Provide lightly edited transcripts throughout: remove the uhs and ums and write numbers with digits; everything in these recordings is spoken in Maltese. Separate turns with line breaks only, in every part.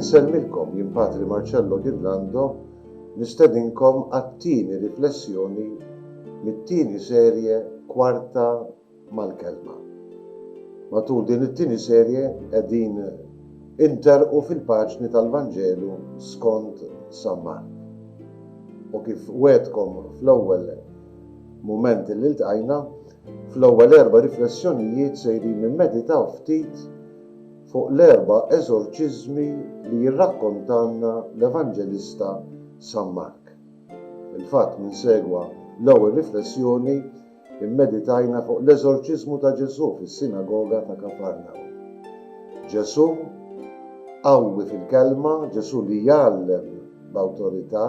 Insellmilkom jien Patri Marcello Ghirlando nistedinkom għat-tieni riflessjoni mit-tieni serje Kwarta mal-Kelma. Matul din it-tieni serje qegħdin interqu fil-paġni tal-Vanġelu skont San Mark. U kif wegħdtkom fl-ewwel mument li ltqajna, fl-ewwel erba' riflessjonijiet sejrin nimmeditaw ftit fuq l-erba' eżorċiżmi li jirrakkontalna l-Evanġelista San Mark. Fil-fatt min segwa l-ewwel riflessjoni Immeditajna fuq l-eżorċiżmu ta' Ġesù fis-sinagoga ta' Kafarnahum. Ġesù, qawwi fil-kelma, Ġesù li jgħallem b'awtorità,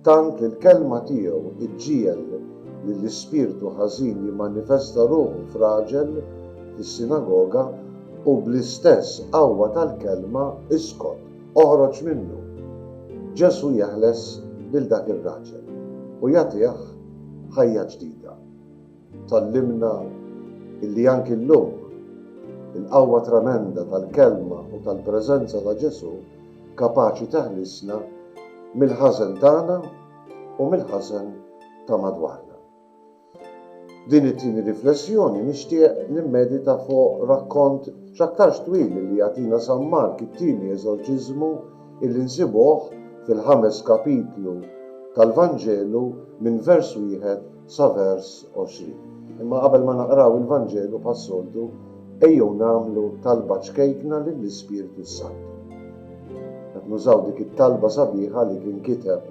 tant li l-kelma tiegħu ġġiegħel lill-ispirtu ħażin jimmanifesta ruħu f'raġel fis-sinagoga u bl-istess qawwa tal-kelma iskot, oħroġ minnu. Ġesù jeħles lil dak ir-raġel u jagħtih ħajja ġdida. Tgħallimna illi anki llum, il-qawwa tremenda tal-Kelma u tal-preżenza ta' Ġesù kapaċi teħlisna mill-ħażen tagħna u mill-ħażen ta' madwarna. Din it-tieni riflessjoni nixtieq nimmedita fuq rakkont x'aktarx twil li jagħtina San Mark it-tieni eżorċiżmu illi nsibuh fil-ħames kapitlu tal-Vanġelu minn vers wieħed sa vers 20. Imma qabel ma naqraw il-Vanġelu bħas-soltu, ejjew nagħmlu talba ċkejkna lill-Ispirtu s-Santu. Qed nużaw dik it-talba sabiħa li kien kiteb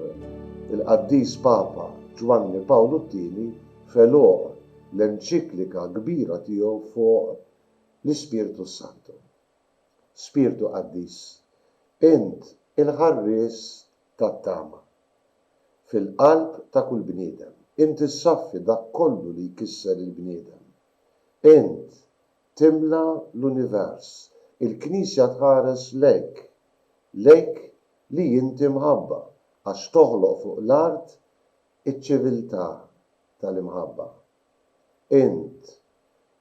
il-qaddis Papa Ġwanni Pawlu t-Tieni f'għeluq l-enċiklika kbira tiegħu fuq l-Ispirtu s-Santu. Spirtu Qaddis, int il-ħarries tat-tama. Fil-qalb ta' kull bniedem, int issaffi dak kollu li jkisser il-bniedem. Int timla l-univers, il-Knisja tħares lejk, lejk li inti mħabba, għax toħloq fuq l-art iċ-ċiviltà tal-imħabba. Int,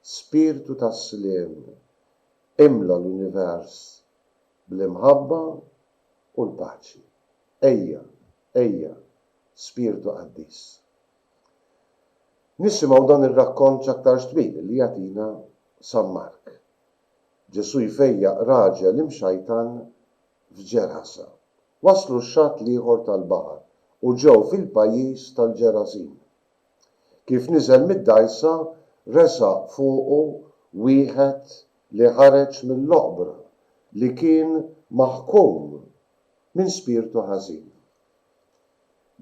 Spirtu tas-sliem, imla l-univers bl-imħabba u l-paċi. Ejja, ejja, Spirtu Qaddis. Nisimgħu dan ir-rakkont x'aktarx twil li jagħtina San Mark. Ġesù jfejjaq raġel imxajtan f'Ġerasa. Waslu x-xatt l-ieħor tal-baħar u ġew fil-pajjiż tal-Ġerasin. Kif niżel mid-dgħajsa, resaq fuqu wieħed li ħareġ mill-oqbra li kien maħkum minn spirtu ħażin.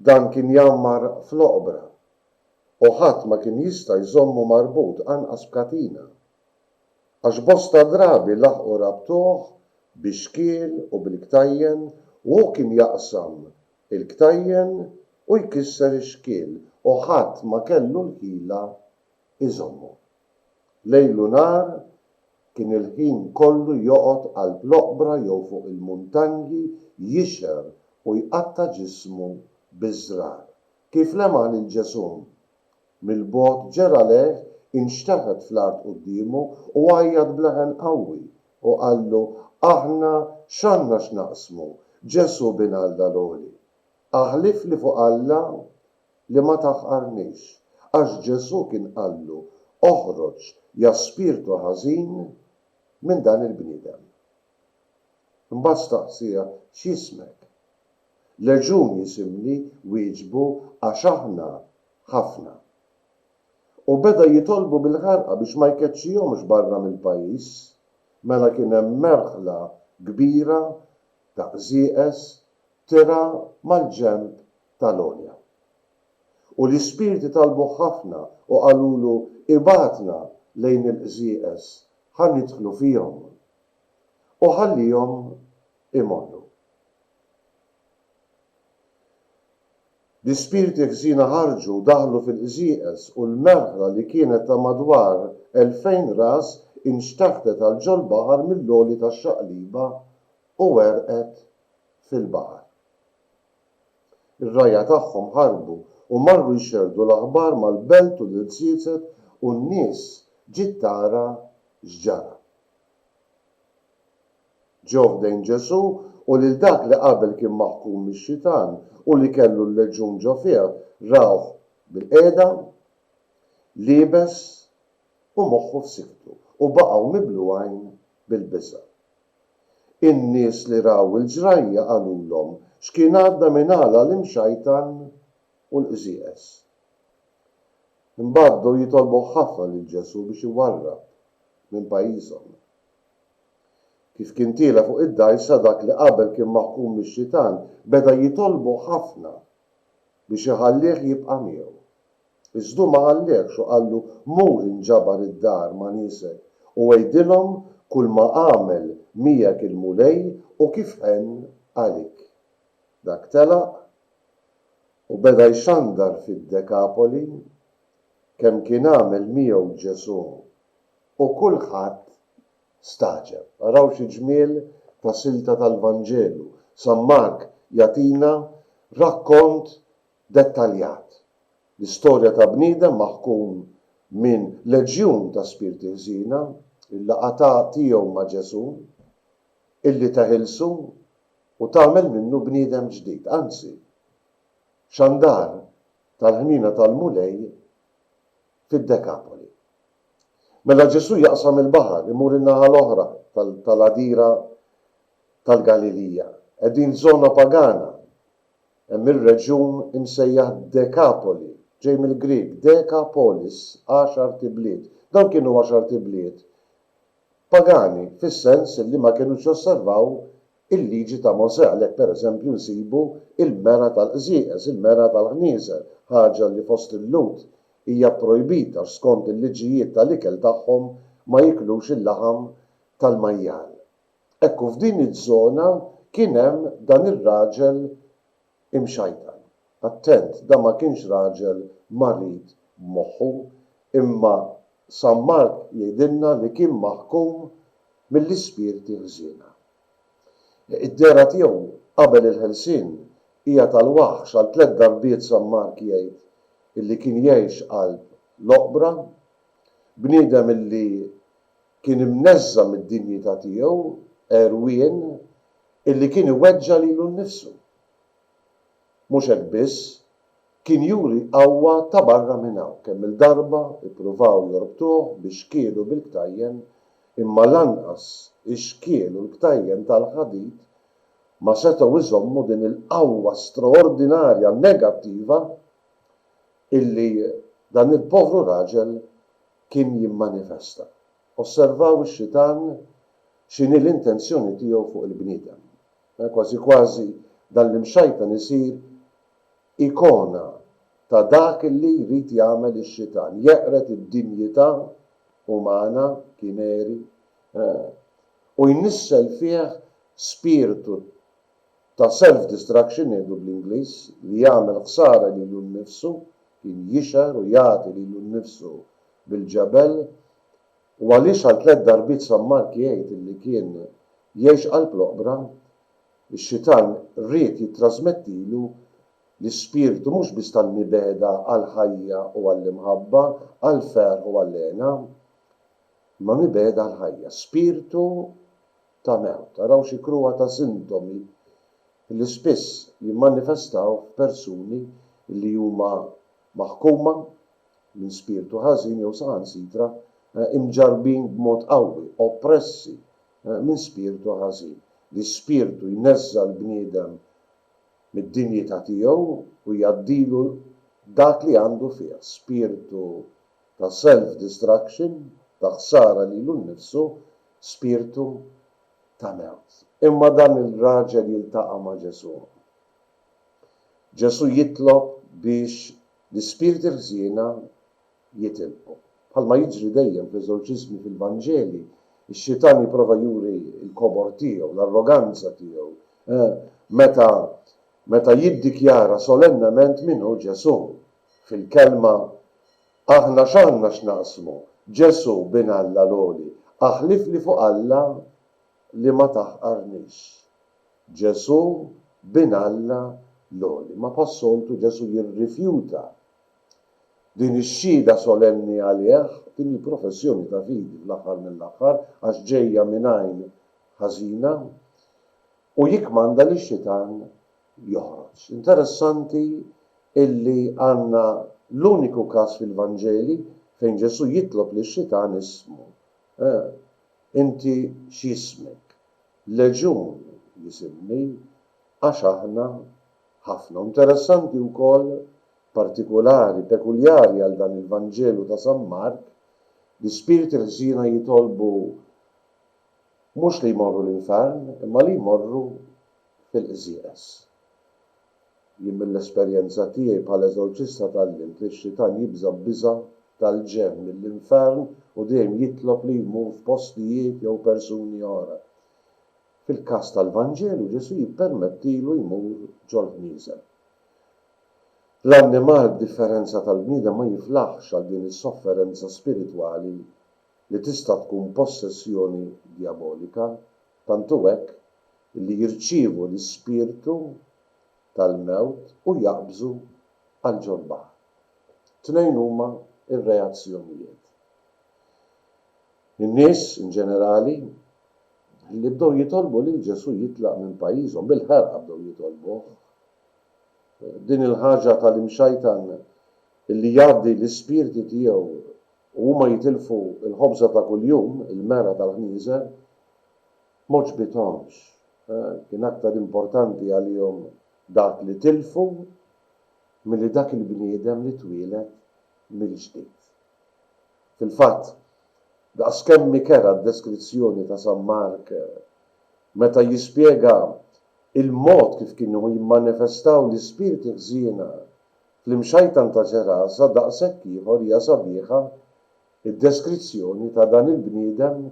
Dan kien jgħammar fl-oqbra, u ħadd ma kien jista' jżommu marbut anqas b'katina. Għax bosta drabi laħqu rabtuh bix-xkiel u bil-ktajjen, u hu kien jaqsam il-ktajjen u jkisser ix-xkiel u ħadd ma kellu l-ħila jżommu. Lejl u nhar kien il-ħin kollu joqgħod qalb l-oqbra jew fuq il-muntanji jixher u jqatta' ġismu biż-żrar. Kif lemaħ lil Ġesù mill-bogħod ġera lejh, inxteħet fl-art quddiemu u għajjat b'leħen qawwi u qallu, Aħna x'għandna x'naqsmu, Ġesù Bin Alla l-Għoli? Aħlifli fuq Alla li ma taħqarnix. Għax Ġesù kien qallu, Oħroġ, ja spirtu ħażin, minn dan il-bniedem. Imbagħad staqsieh, X'jismek? Leġun jisimni, wieġbu, għax aħna ħafna. U beda jitolbu bil-ħerqa biex ma jkeċċihomx barra mill-pajjiż. Mela kien hemm merħla kbira ta' qżieqeż tirgħa mal-ġenb tal-għolja. U l-ispirti talbuh ħafna u qalulu, Ibgħatna lejn il-qżieqeż, ħa nidħlu fihom. U ħallihom imorru. L-ispirti ħżiena ħarġu u daħlu fil-qżieqeż u l-merħla li kienet ta' madwar 2,000 ras inxteħtet għal ġol-baħar mill-għoli tax-xaqliba u għerqet fil-baħar. Ir-rgħajja tagħhom ħarbu u marru jxerrdu l-aħbar mal-belt u l-irziezet u n-nies ġiet tara x'ġara. Ġew ħdejn Ġesù u lil dak li qabel kien maħkum mix-xitan u li kellu l-leġjun ġo fih rawh bilqiegħda, liebes u moħħu f'siktu, u baqgħu miblugħin bil-biża'. In-nies li raw il-ġrajja qalulhom x'kien għadda minn għala l-imxajtan u l-qżieqeż. Imbagħad bdew jitolbuh ħafna lil Ġesù biex iwarrab minn pajjiżhom. Kif kien tiela' fuq id-dgħajsa, dak li qabel kien maħkum mix-xitan beda jitolbu ħafna biex iħallih jibqa' miegħu. Iżda hu ma ħallihx u qallu, Mur inġabar id-dar ma' niesek u għidilhom kulma għamel miegħek il-Mulej u kif ħenn għalik. Dak telaq u beda jxandar fid-Dekapoli kemm kien għamel miegħu Ġesù, u kulħadd stagħġeb. Araw xi ġmiel ta' silta tal-Vanġelu! San Mark jagħtina rakkont dettaljat. L-istorja ta' bniedem maħkum minn leġjun ta' spirti ħżiena, il-laqgħa tiegħu ma' Ġesù, illi teħilsu u tagħmel minnu bniedem ġdid, anzi, xandar tal-ħniena tal-Mulej fid-Dekapoli. Mela Ġesù jaqsam il-baħar, imur in-naħa l-oħra tal-għadira tal-Galilija. Qegħdin f'żona pagana. Hemm ir-reġjun imsejjaħ Dekapoli, ġej mill-Grieg, deka polis, għaxart ibliet. Dawn kienu għaxart ibliet pagani fis-sens li ma kinux josservaw il-Liġi ta' Mosè, għalhekk pereżempju nsibu l-mergħa tal-qżieqeż, il-mergħa tal-ħnieżer, ħaġa li fost il-Lhud hija pprojbita għax skont il-liġijiet tal-ikel tagħhom ma jiklux il-laħam tal-majjal. Ekku f'din iż-żona kien hemm dan ir-raġel imxajtan. Attent, dan ma kienx raġel marid b'moħħu, imma San Mark jgħidilna li kien maħkum mill-ispirti ħżiena. Id-dehra tiegħu qabel il-ħelsien hija tal-waħx, għal tlett darbiet San Mark jgħid illi kien jgħix qalb l-oqbra, bniedem illi kien imneżża' mid-dinjità tiegħu, għerwien, illi kien iweġġa' lilu nnifsu. Mhux hekk biss, kien juri qawwa ta' barra minn hawn. Kemm-il darba ippruvaw jorbtuh bix-xkiel u bil-ktajjen, imma lanqas ix-xkiel u l-ktajjen tal-ħadid ma setgħu jżommu din il-qawwa straordinarja negattiva illi dan il-povru raġel kien jimmanifesta. Osservaw ix-xitan x'inhi l-intenzjoni tiegħu fuq il-bniedem. Kważi kważi dan l-imxajtan isir ikona ta' dak li jrid jagħmel ix-xitan, jeqred id-dinjità umana, kien għeri, u jnissel fih spirtu ta' self-destruction ngħidu bl-Ingliż, li jagħmel ħsara lilu nnifsu, kien jixgħer u jagħti lilu nnifsu bil-ġebel, U għaliex għal tlett darbiet San Mark jgħid illi kien jgħix qalb l-oqbra, ix-xitan ried jittrasmettilu l-ispirtu mhux biss tal-mibegħda għall-ħajja u għall-imħabba, għall-ferħ u għall-hena, imma mibegħda għall-ħajja, spirtu ta' mewt. Araw xi kruha ta' sintomi li spiss jimmanifestaw f'persuni li huma maħkuma minn spirtu ħażin jew saħansitra imġarrbin b'mod qawwi, oppressi minn spirtu ħażin. L-ispirtu jneżża' l-bniedem mid-dinjità tiegħu u jgħaddilu dak li għandu fih, spirtu ta' self-destruction, ta' ħsara lilu nnifsu, spirtu ta' mewt. Imma dan ir-raġel jiltaqa' ma' Ġesù. Ġesù jitlob biex l-ispirti ħżiena jitilqu. Bħalma jiġri dejjem fl-eżorċiżmi fil-Vanġeli, ix-xitan jipprova juri l-kobor tiegħu, l-arroganza tiegħu, meta meta jiddikjara solennement min hu Ġesù. Fil-kelma Aħna x'għandna x'naqsmu, Ġesù, Bin Alla l-Għoli, aħlifli fuq Alla li ma taħqarnix. Ġesù, Bin Alla l-Għoli. Ma bħas-soltu Ġesù jirrifjuta din ix-xhieda solenni għalih, din hi professjoni ta' fidi fl-aħħar mill-aħħar għax ġejja minn għajn ħażina. U jikkmanda lix-xitan joħroġ. Interessanti illi għandna l-uniku każ fil-Vanġeli fejn Ġesù jitlob lix-xitan ismu. Eh, inti x'jismek? Leġun jisimni għax aħna ħafna. U interessanti wkoll, partikulari, pekuljari għal dan il-Vanġelu ta' San Mark, l-ispirti l-ħżiena jitolbu mhux li jmorru l-infern, imma li jmorru fil-qżieqeż. Jien mill-esperjenza tiegħi bħala eżorċista tgħallimt li x-xitan jibża' biża' tal-ġenn mill-infern u dejjem jitlob li jmur f'postijiet jew persuni oħra. Fil-każ tal-Vanġelu Ġesù jippermettilu jmur ġol-ħnieżer. L-annimal b'differenza tal-bniedem ma jiflaħx għal din is-sofferenza spiritwali li tista' tkun possessjoni djabolika, tant hu hekk li jirċievu l-ispirtu tal-mewt u jaqbżu għal ġol-baħar. Tnejn huma r-reazzjonijiet. In-nies, in ġenerali, li bdew jitolbu lil Ġesù jitlaq minn pajjiżhom, bil-ħerqa bdew jitolbuh. Din il-ħaġa tal-imxajtan li jgħaddi l-ispirti tiegħu u huma jitilfu l-ħobża ta' kuljum, il-mergħa tal-ħnieżer, m'għoġbithomx. Kien aktar importanti għalihom dak li tilfu milli dak il-bniedem li twieled mill-ġdid. Fil-fatt, daqskemm hi kerha d-deskrizzjoni ta' San Mark meta jispjega l-mod kif kienu jimmanifestaw l-ispirti ħżiena fl-imxajtan ta' Ġerasa daqshekk ieħor hija sabiħa d-deskrizzjoni ta' dan il-bniedem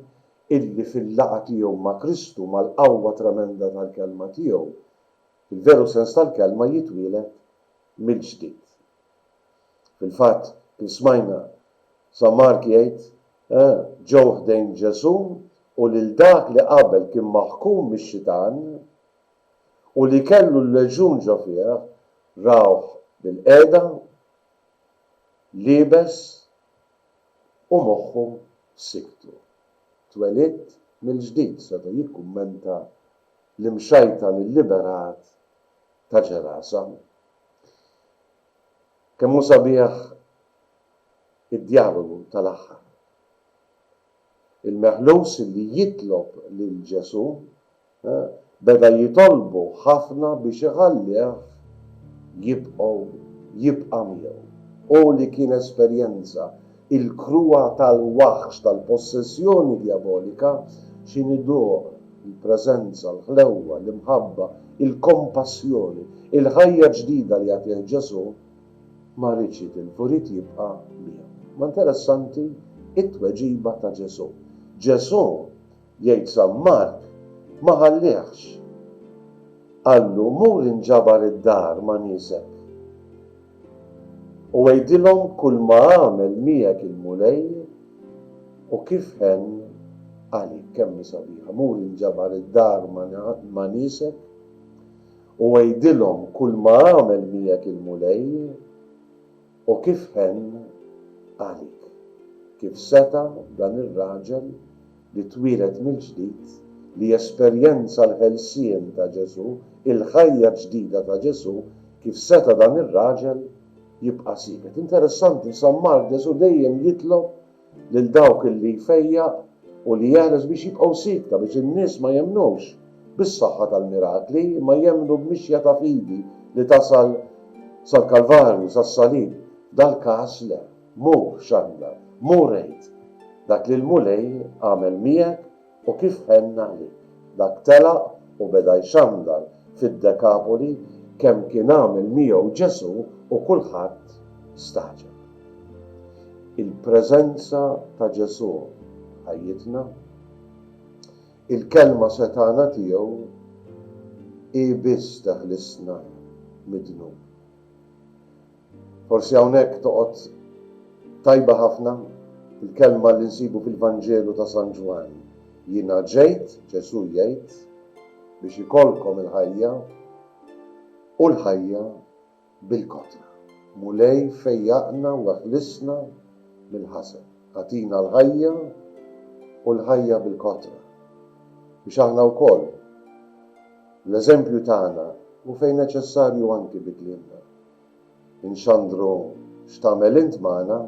illi fil-laqgħa tiegħu ma' Kristu, mal-qawwa tremenda tal-Kelma tiegħu, fil-veru sens tal-kelma jitwieled mill-ġdid. Fil-fatt, kif smajna, San Mark jgħid, eh, ġew ħdejn Ġesù u lil dak li qabel kien maħkum mix-xitan u li kellu l-leġjun ġo fih, rawh bilqiegħda, liebes u moħħu f'siktu. Twelidt mill-ġdid, seta' jikkummenta l-imxajtan illiberat ta' Ġerasa. Kemm hu sabiħ id-djalogu tal-aħħar. Il-meħlus li jitlob lil Ġesù beda jitolbu ħafna biex iħallih jibqgħu jibqa' miegħu. Hu li kien esperjenza l-kruha tal-waħx tal-possessjoni djabolika x'inhu iduq il-preżenza, l-ħlewwa, l-imħabba, il-kompassjoni, il-ħajja ġdida li jagħtih Ġesù, ma riedx jitilfu, ried jibqa' miegħu. Ma interessanti t-tweġiba ta' Ġesù. Ġesù Jgħid San Mark, ma ħalliehx. Qallu, Mur inġabar id-dar ma' niesek u għidilhom kulma għamel miegħek il-Mulej u kif ħenn għalik. Kemm hi sabiħa, mur inġabar id-dar ma' niesek u għidilhom kulma għamel miegħek il-Mulej u kif ħenn għalik. Kif seta' dan ir-raġel li twieled mill-ġdid, li esperjenza l-ħelsien ta' Ġesù, il-ħajja ġdida ta' Ġesù, kif seta' dan ir-raġel jibqa' sieket. Interessanti, f'San Mark Ġesù dejjem jitlob lil dawk li jfejjaq u li jeħles biex jibqgħu siekta, biex in-nies ma jemmnux bis-saħħa tal-mirakli, imma jemmnu b'mixja ta' fidi li tasal sal-Kalvarju, sas-salib. F'dal-każ le. Mur xandar, mur għid dak li l-Mulej għamel miegħek u kif ħenn għalik. Dak telaq u beda jxandar fid-Dekapoli kemm kien għamel miegħu Ġesù u kulħadd stagħġeb. Il-preżenza ta' Ġesù f'ħajjitna, il-kelma setgħana tiegħu hi biss teħlisna mid-dnub. Forsi hawnhekk toqgħod tajba ħafna il-kelma li nsibu fil-Vanġelu ta' San Ġwann. Jiena ġejt, Ġesù jgħid, biex ikollkom il-ħajja u l-ħajja bil-kotra. Mulej fejjaqna u eħlisna mill-ħażen. Agħtina l-ħajja u l-ħajja bil-kotra. Biex aħna wkoll. Bl-eżempju tagħna u fejn neċessarju anki bi kliemna. Inxandru x'tagħmel int magħna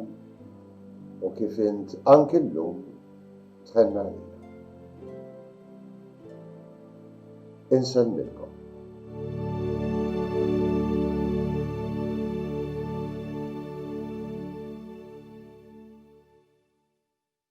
u kif int anki llum tħenn għalina. Insellmilkom.